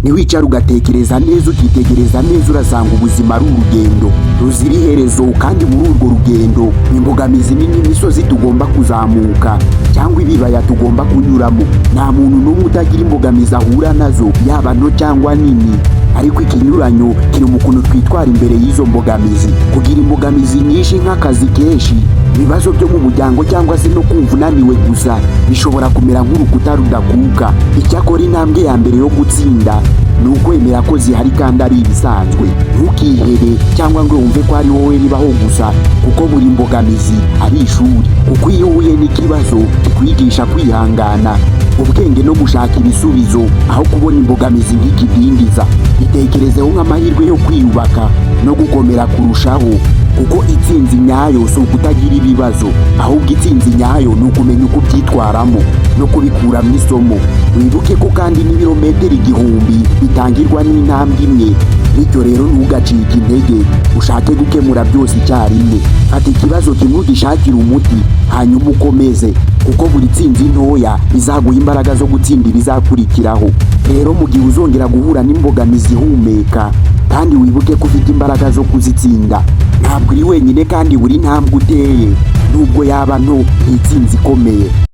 Niwicara ugatekereza neza, ukitegereza neza, urasanga ubuzima ari urugendo ruzira iherezo, kandi muri urwo rugendo imbogamizi ni nk'imisozi tugomba kuzamuka cyangwa ibibaya tugomba kunyuramo. Nta muntu n'umwe utagira imbogamizi ahura nazo, yaba nto cyangwa nini, ariko ikinyuranyo kiri mu kuntu twitwara imbere y'izo mbogamizi. Kugira imbogamizi nyinshi nk'akazi kenshi, ibibazo byo mu muryango cyangwa se no kumva unaniwe gusa bishobora kumera nk'urukuta rudakuka. Icyakora, intambwe ya mbere yo gutsinda ni ukwemera ko zihari kandi ari ibisanzwe. Ntukihebe cyangwa ngo wumve ko ari wowe bibaho gusa, kuko buri mbogamizi ari ishuri, kuko iyo uhuye n'ikibazo kikwigisha kwihangana, ubwenge no gushaka ibisubizo aho kubona imbogamizi nk'ikidindiza. Itekerezeho nk'amahirwe yo kwiyubaka no gukomera kurushaho, kuko itsinzi nyayo si ukutagira ibibazo, ahubwo itsinzi nyayo ni ukumenya uko ubyitwaramo no kubikuramo isomo. Wibuke ko kandi n'ibirometero 1000 bitangirwa n'intambwe imwe. Bityo rero, ntugacike intege ushake gukemura byose icyarimwe. Fata ikibazo kimwe ugishakire umuti, hanyuma ukomeze, kuko buri tsinzi ntoya izaguha imbaraga zo gutsinda ibizakurikiraho. Rero, mu gihe uzongera guhura n'imbogamizi, humeka kandi wibuke ko ufite imbaraga zo kuzitsinda. Ntabwo uri wenyine, kandi buri ntambwe uteye, nubwo yaba nto, ni itsinzi ikomeye.